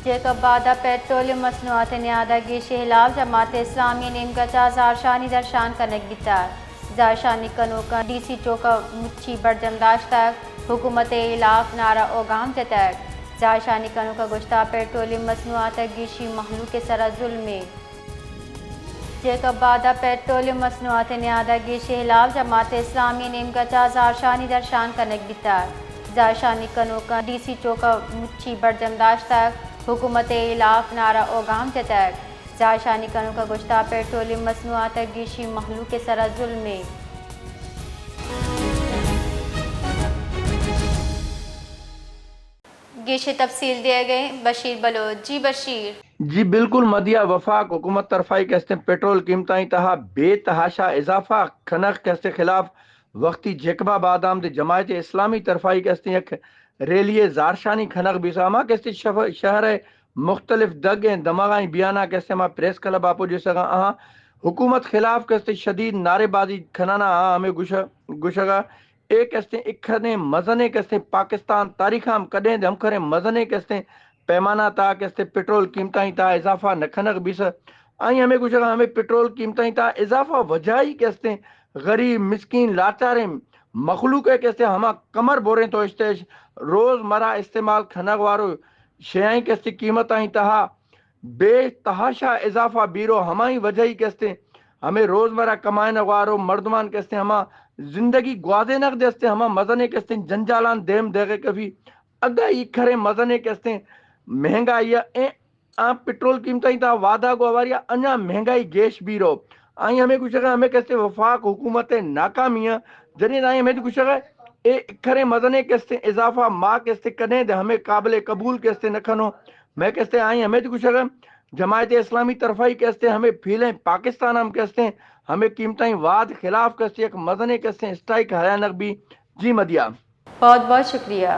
جیکب آباد ءَ پیٹرولیم مصنوعات ءِ نیاد ءَ گیشی ہلاپ، جماعت اسلامی ءِ نیمگ ءَ چہ زہرشانی درشان کنگ بیتگ۔ زہرشانی کنوکاں ڈی سی چوک ءَ مچی برجم داشتگ، حکومت ءِ ہلاپ نعرہ و گام جتگ۔ زہرشانی کنوکاں گوشتگ پیٹرولیم مصنوعات ءَ گیشی مہلوک ءِ سرا ظلمے۔ جیکب آباد ءَ پیٹرولیم مصنوعات ءِ نیاد ءَ گیشی ہلاپ، جماعت اسلامی ءِ نیمگ ءَ چہ زہرشانی درشان کنگ بیتگ۔ زہرشانی کنوکاں ڈی سی چوک ءَ مچی برجم داشتگ، حکومت ءِ ہلاپ نعرہ و گام جتگ۔ زہرشانی کنوکاں گوشتگ پیٹرولیم مصنوعات ءَ گیشی مہلوک ءِ سرا ظلمے۔ گیشیں تفصیل دیگ ءَ ایں بشیر بلوچ۔ جی بشیر۔ جی بالکل مدیہ، وفاق حکومت طرفا کہ استیں پیٹرول قیمتانی تہا بے تحاشا اضافہ کنگ کہ استیں خلاف وختی جیکب آباد ءَ ہم دے جماعت اسلامی طرفا کہ استیں یک ریلی زہرشانی کنگ بیثہ، ہما کہ استیں شف-، شہر ءِ مختلف دگ ءِ دمگانی بیانا کہ استیں ہما پریس کلب ءَ پجسگا آہاں حکومت خلاف کہ استیں شدید نعرے بازی کنانا آہاں ہمے گوش-، گوشگا اے کہ استیں اکھریں مزنیں کہ استیں پاکستان تاریخ ءَ ہم کدیں دے ہمکریں مزنیں کہ استیں پیمانہ تہا کہ استیں پیٹرول قیمتانی تہا اضافہ نہ کنگ بیثہ۔ آئی ہمے گوشگا ہمے پیٹرول قیمتانی تہا اضافہ وجہی کہ استیں غریب مسکین لاچاریں مخلوق ءِ کہ استیں ہما کمر بوریں تو اشتش روزمرہ استعمال کنگ وارو شیاں کہ استیں قیمتانی تہا بے تحاشا اضافہ بیرو، ہمائی وجہی کہ استیں ہمے روزمرہ کمائینگ وارو مردمان کہ استیں ہما زندگی گوازینگ دے استیں ہما مزنیں کہ استیں جنجالان دیم دیغے کفی۔ اگاں اکھریں مزنیں کہ استیں مہنگائی ءَ ایں آ پیٹرول قیمتانی تہا وعدہ گوں ہواری ءَ اناں مہنگائی گیش بیرو۔ آئی ہمے گوشگا ہمے کہ استیں وفاق حکومت ءِ ناکامی ءَ جنین آئی ہمے گوشگا اے اکھریں مزنیں کہ استیں اضافہ ما کہ استیں کدیں دے ہمے قابل قبول کہ استیں نہ کنوں۔ مئے کہ استیں آئی ہمے گوشگا جماعت اسلامی طرفا کہ استیں ہمے پھیلیں پاکستان ہم کہ استیں ہمے قیمتانی وعد خلاف کہ استیں یک مزنیں کہ استیں اسٹرائیک ہرانگ بی۔ جی مدیہ۔ بہت بہت شکریہ۔